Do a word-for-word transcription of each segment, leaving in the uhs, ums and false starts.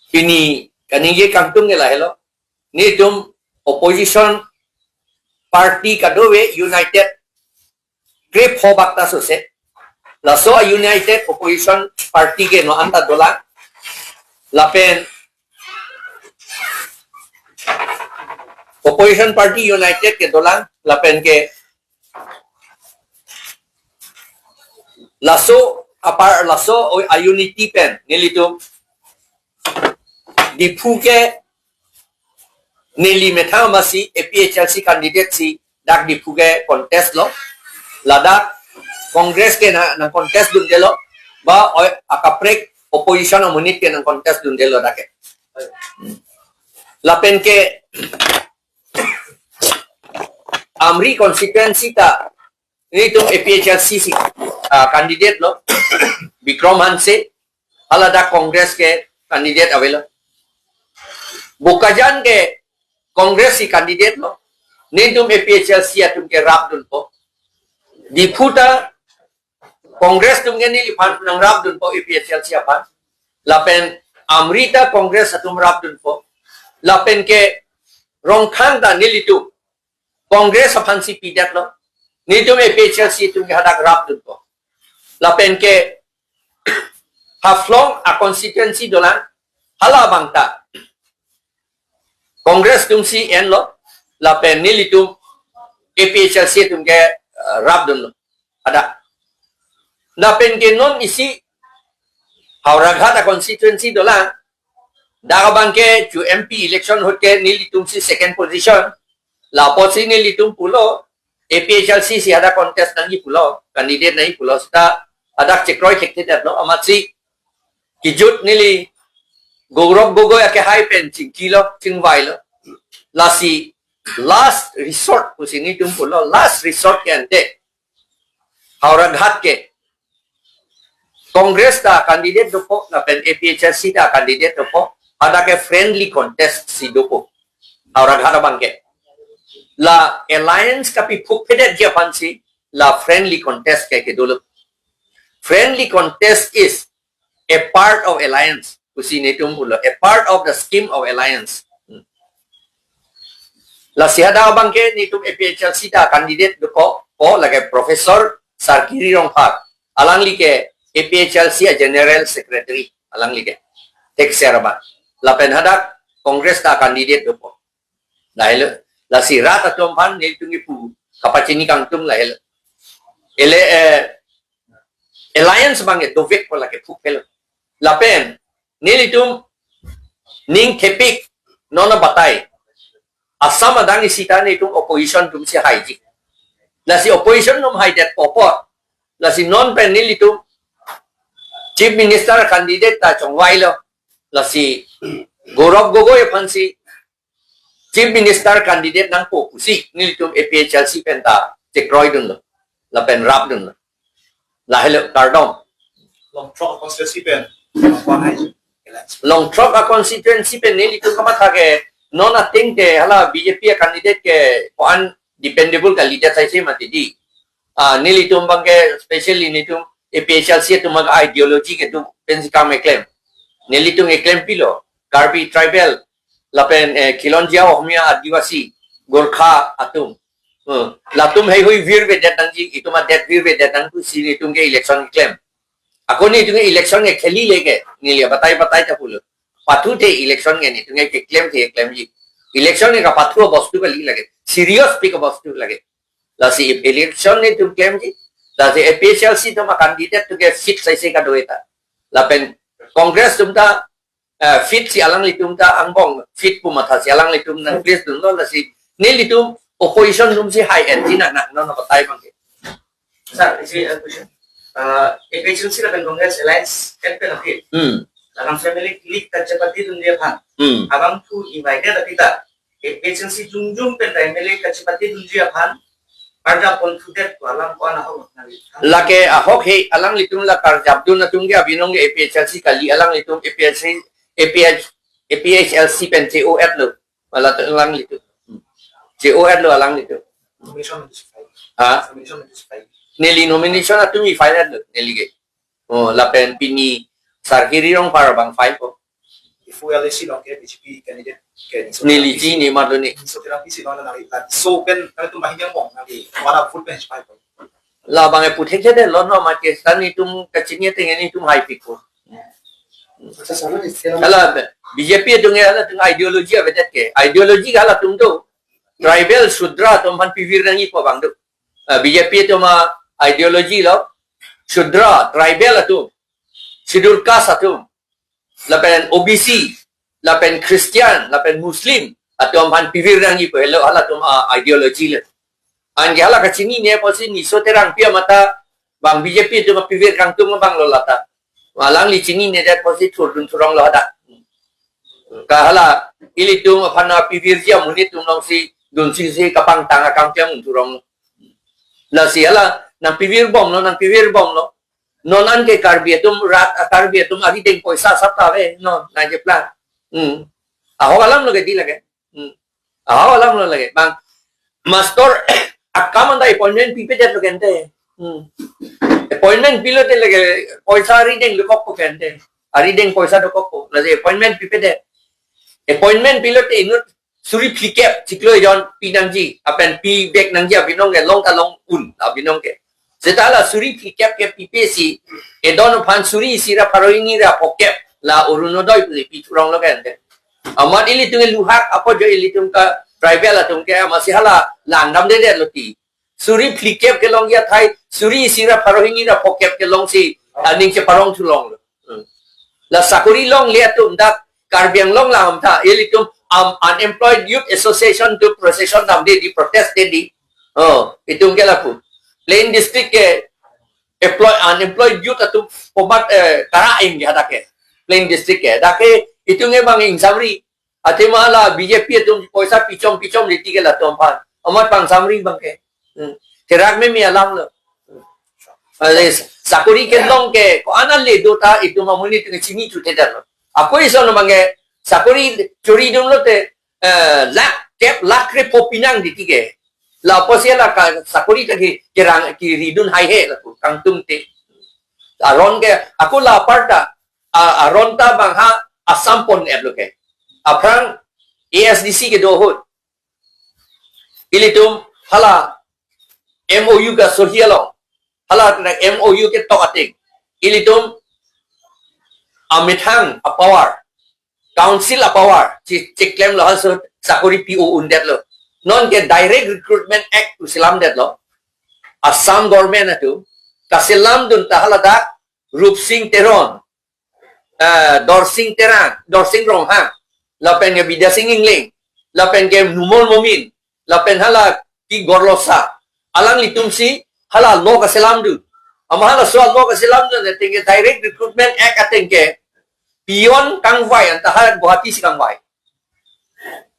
Pini kaningje kangtung ke lahelo. Netum opposition party kadokave united krepho bak ta sose. Laso a united opposition party ke non anta dolang. Lapen opposition party united ke dolang. Lapen ke laso apar laso o a unity pen nelitum Diphu ke neli methang masi A P H L C candidate si dak Diphu ke contest lo. Ladak Congress ke na, nang contest dundelo. Ba oi akaprek opposition amonit ke nang contest dundelo dak ke. Lapen ke Amri constituency ta netum A P H L C si ah, candidate lo. Bikram Hanse, hala dak Congress ke candidate avelo. Bokajan ke Congress si candidate lo. Netum A P H L C atum ke rap dunpo. Diphu ta Congress atum ke neliphan nang rap dunpo A P H L C aphan. Lapen Amri ta Congress atum rap dunpo. Lapen ke Rongkhang ta nelitum Congress aphan si pidet lo. Netum A P H L C atum ke hadak rap dunpo. Lapen ke Haflong a constituency dolang, hala abang ta Congress atum si enlo. Lapen nelitum A P H L C atum ke uh, rap dunlo. Ada. Lapen ke non isi Howraghat a constituency dolang. Dak abang ke chu M P election ahut ke nelitum si second position. Lapusi nelitum pulo A P H L C si ada contest nangji pulo, candidate nangji pulo seta ada chekroi thekthedetlo amatsi kijut neli Gaurav Gogoi ake hai pen chingkilo, chingvailo. Lasi last resort pusi netum pulo, last resort ke ante Howraghat ke Congress ta candidate dopo, lapen A P H L C ta candidate dopo, ada ke friendly contest si dopo. Howraghat abang ke. La alliance kapiphukphedetji aphan si, la friendly contest ke kedolo. Friendly contest is a part of alliance. Pusi netum pulo, a part of the scheme of alliance. Hmm. Lasi hadak abang ke netum A P H L C ta candidate dopo, po lake Professor Sarkiri Rongphar. Alangli ke A P H L C a General Secretary. Alangli ke. Thekser abang. Lapen hadak Congress ta candidate dopo. Lahelo, lasi rat atum aphan netum kipu kapachini kangtung lahelo. Ele eh, alliance abang ke dovekpo lake phukphelo. Lapen nelitum ning thepik non abatai. Assam adang isi ta netum opposition atum si haiji. Lasi opposition atum haidet popo. Lasi non pen nelitum Chief Minister candidate ta chongvailo. Lasi Gaurav Gogoi aphan si Chief Minister candidate nangpo pusi nelitum A P H L C pen ta chekroi dunlo. Lapen rap dunlo. Lahelo kardom. Longthrok constituency pen. Longthrok a constituency pen nelitum kamatha ke non ateng ke hala B J P a candidate ke ko-an dependable candidate sai se mati di. Ah, nelitum abang ke specially netum A P H L C atum abang ideology kedo pensi kam keklem. Nelitum keklempilo. Karbi tribal lapen eh, Khilonjia Ohmiya Adivasi Gorkha atum. Hmm. Latum heihui virvedet nangji, itum adet virvedet nang pusi netum ke election klem. Ako netum ke election ke kheli leke, neli abatai batai ta pulo. Pathu the election ke netum ke klemthe klemji. Election ke kapathu bostu kali lake. Serious pi ka bostu lake. Lasi election netum klemji. Lasi A P H L C atum a candidate atum ke fit sai se kado-eta. Lapen Congress atum ta eh, fit si alanglitum ta angbong, fit pu matha si alanglitum nang place dunlo lasi nelitum opposition atum si hai-etji nang nang non abatai abang ke. Sir, isi, uh, question. Uh, A P H L C lapen Congress alliance et pen aphi. Hmm. Lapen family league kachepate dunji aphan. Hmm. Abangphu invited aphi ta A P H L C jongjong pen M L A kachepate dunji aphan karjap ponthudet pu alam ko-an ahok nang. Lake ahok he alanglitum la karjap dun atum ke abinong ke A P H L C kali alanglitum A P H C, A P H, A P H L C pen C O et lo. Mala alanglitum. Hmm. C O et lo alanglitum. Nomination notice file. Ha? Nomination notice file. Neli nomination atum i file et lo. Neli ke. Oh, lapen pini Sarkiri Rongphar abang file ko. Ifu L A C along ke B J P candidate ke Niso Neli Terangpi si, chinine ma do ne. Niso Terangpi si along nangli la Niso pen nangtum banghini angbong nangli wala vote pen H P I pen. Labang e puthek hedetlo no, ma ke seta netum kachini ateng netum haipikpo. Hala B J P atum ke halatum ideology avedet ke. Ideology ke halatum do. Tribal, Shudra atum aphan pivir nangjipo abang do. Ah, B J P atum a-ideology lo. Shudra, tribal atum. Schedule caste atum. Lapen O B C, lapen Christian, lapen Muslim atum aphan pivir nangjipo, helo halatum a-ideology le. Anke hala kachinine apotsi Niso Terangpi amat ta bang B J P atum apivir kangtung abang lo lata. Alangli chininedet apotsi thurdun thurong lo hadak. Ke hala ilitum aphan apivirji amonit atum alongsi dunsi si kapangtang akam ke mun thurong lo. Lasi hala nangpivirbomlo, nangpivirbomlo. Non anke Karbi atum rat, Karbi atum arideng poisa asap ta ave, non, nangkeplang. Hmm. Ahok alam lo ke di lake. Hmm. Ahok alam lo lake. Bang, master akam anta appointment pipedetlo ke ante. Hmm. Appointment pilote lake poisa arideng dokokpo ke ante. Arideng poisa dokokpo. Lasi appointment pipedet. Appointment pilote inut suri phlikep chiklo ejon pinangji, lapen pibek nangji abinong ke long ta long un abinong ke. Seta la suri phlikep ke pipe si, edon aphan suri isi ra pharo hini ra phokep la Orunodoi pu pithurong lo ke ante. Amat ilitum ke luhak apot jo ilitum ke tribal atum ke amatsi hala langdamdedetlo ti. Suri phlikep kelongji athai, suri isi ra pharo hini ra phokep kelongsi, aning cheparong thulong lo. Hmm. La sakori longle atum dak Karbi Anglong alam ta, ilitum, um, Unemployed Youth Association atum procession damde di, protest de di. Oh, itum ke lapu. Plain district ke employ, unemployed youth atum pomat, eh, kara-ing ke hadak ke. Plain district ke. Dak ke itum ke bang ingsamri. Athema la B J P atum poisa pichom pichom riti ke latum aphan. Amat pangsamri abang ke. Hmm. Therak meme alam lo. Ale sakori kelong ke ko-an ale do ta itum amonit atum chini chutedet lo. Ako ison abang ke sakori choridunlote, eh, lakh kep lakh krepho pinang di ti ke. La apotsi la ka sakori ta ki kirang kiridun haihe lapu kangtung te. Aron ke ako la apar ta, a, aron ta bang ha Assam pon-etlo ke. Aphrang A S D C kedo ahut. Ilitum hala M O U kasohi along. Hala M O U ketok ateng. Ilitum amethang apower. Council apower. Chi, chiklemlo halaso sakori pi-o-undetlo. Non ke Direct Recruitment Act pu selamdetlo. Assam government atum. Kaselamdun ta haladak Rupsing Teron, eh, Dorsing Terang, Dorsing Ronghang, lapen ke Bidya Sing Engleng, lapen ke Numal Momin, lapen hala ki Gorlosa. Alanglitum si hala law kaselamdun. Amat halaso law kaselamdun ateng ke Direct Recruitment Act ateng ke peon kangvai anta ha Guwahati si kangvai.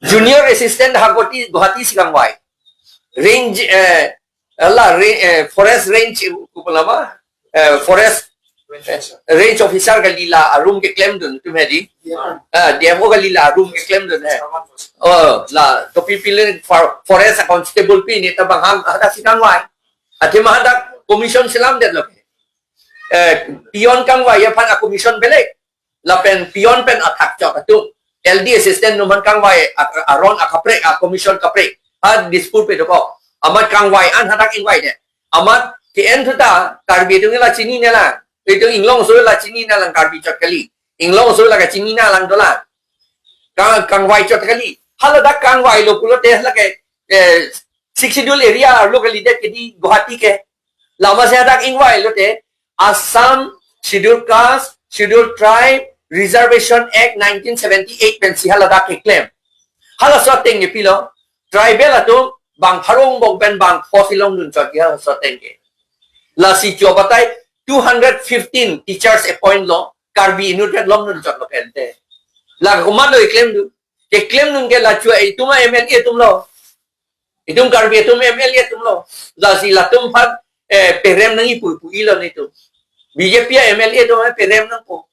Junior assistant ha Guwahati, Guwahati si kangvai. Range, eh, la re-, eh, forest range, eh, kupalama, eh, forest, eh, range officer kali la arum keklemdun, itum hedi. Ah, D F O kali la arum keklemdun he. Oh, la topi piling for-, forest constable pi ne ta bang ham hadak si kangvai. Athema hadak commission selamdetlo. Eh, peon kangvai aphan a-commission beleg. Lapen peon pen athak chot atum. L D assistant atum aphan kangvai a-, a-, aron akaprek, a-commission kaprek. Ha Dispur pe dokok. Amat kangvai an hadak ingvaidet. Amat ke-en thu ta Karbi atum la chinine lang. Itum inglongso la chinine lang Karbi chot kali. Inglongso la kachinine lang dolang. Kang, kangvai chot kali. Haladak kangvailo pulote lake, eh, Sixth Schedule area arlo kalidet ke di Guwahati ke. Lama si hadak ingvailote Assam Schedule Caste, Schedule Tribe, Reservation Act nineteen seventy-eight pensi haladak keklem. Halaso ateng ke pilo, tribal atum bang pharo angbong pen bang pho si longdun chot ke halaso ateng ke. Lasi cho batai two hundred fifteen teachers appoint lo, Karbi inutvet longdun chotlo ke ante. La komatlo keklemdun. Keklemdun ke la chua itum a-M L A atum lo. Itum Karbi atum M L A atum lo. Lasi latum aphan, eh, perem nangji pu pu-ilo netum. B J P a-M L A atum aphan perem nangpo.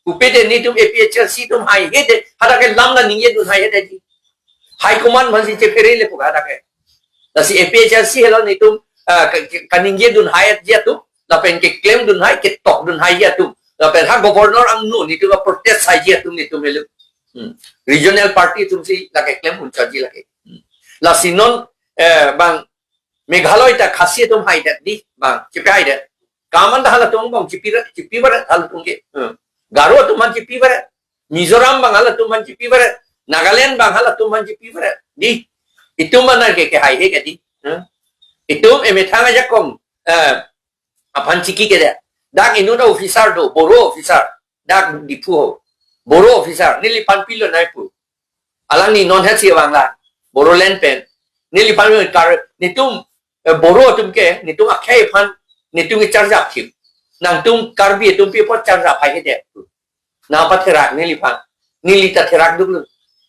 Pupe de netum A P H L C atum haihedet. Hadak ke lam la ningjedun haihedet di. High command aphansi cheperele pu hadak ke. Lasi A P H L C helo netum, ah, ka, ka, kaningjedun haiheji atum. Lapen keklemdun hai, ketokdun haiji atum. Lapen ha governor angno netum a-protest haiji atum netum helo. Hmm. Regional party atumsi lake klem un chotji lake. Hmm. Lasi non, eh, bang Meghalaya ta Khasi atum haidet di, bang, chipihaidet. Kaman ta halatum bang chipi, chipivaret halatum ke. Hmm. Garo atum man chipivaret. Mizoram bang halatum man chipivaret. Nagaland bang halatum man chipivaret. Di, itum man ke, kehai he ke di. Hmm. Itum emethang ajakong, eh, aphan chiki ke de. Dak inut officer do, Boro officer. Dak Diphu ho. Boro officer, neliphan pilonai pu. Alangli non hetsi vangla. Bodoland pen. Neliphan kar, netum, eh, Boro atum ke, netum akhei aphan, netum ke charjap thip. Nangtum Karbi atum pi apot charjap hai ke de. Nangpatherak neliphan. Neli ta therak duklo.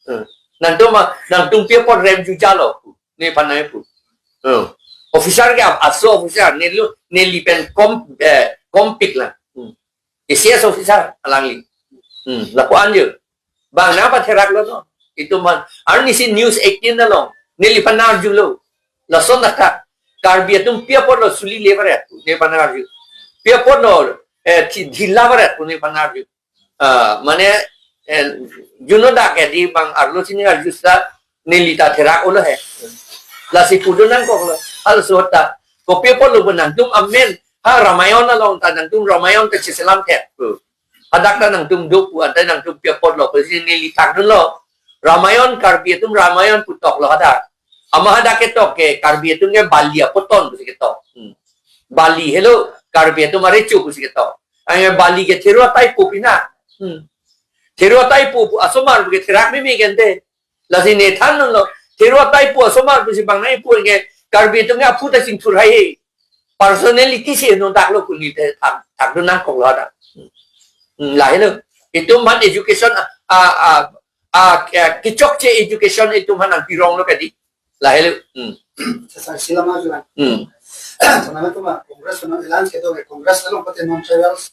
Hmm. Nangtum ma, nangtum pi apot rem jujalo. Neliphan nai pu. Hmm. Officer ke ap-, aso officer, nelu, neli pen kom, eh, kompik la. Hmm. A C S officer alangli. Hmm. Lapu anjo. Bang nangpatheraklo no. Itum man. Arnisi News eighteen along. Neliphan nang-arjulo. Lason dak ta. Karbi atum pi apotlo suli levaret. Neliphan nang-arju. Pi apotlo, eh, thi-, dhila varet. Neliphan nang-arju. Ah, mane, eh, juno dak ke di bang arlo sini arju sa neli ta therak ulo he. Lasi pudun nangkoklo. Hal suhot ta. Kopi apotlo pu nangtum amen. Ha Ramayon along ta nangtum Ramayon ta chiselam thek pu. Hadak ta nangtum do pu anta nangtum pi apotlo pu si neli thakdunlo. Ramayon Karbi atum Ramayon pu toklo hadak. Amat hadak ketok ke Karbi atum ke Bali apoton pusi ketok. Hmm. Bali helo Karbi atum arecho pusi ketok. Anke Bali ke Thero ataipo pina. Hmm. Thero ataipo pu asomar pu ke therak meme ke ante. Lasi ne thandunlo. Thero ataipo asomar pusi bang nai pu ke Karbi atum ke aphu ta chingthur hai he. Personality si no daklo kuli te thak, thakdun nangkoklo hadak. Hmm, lahelo. Itum aphan education a, a, a, a, a, kechokche education itum aphan nangpironglo ke di. Lahelo. Hmm. Sir, sila ma juan. Hmm. Tonama tuma Congress na alliance kedo ke Congress along pate non tribals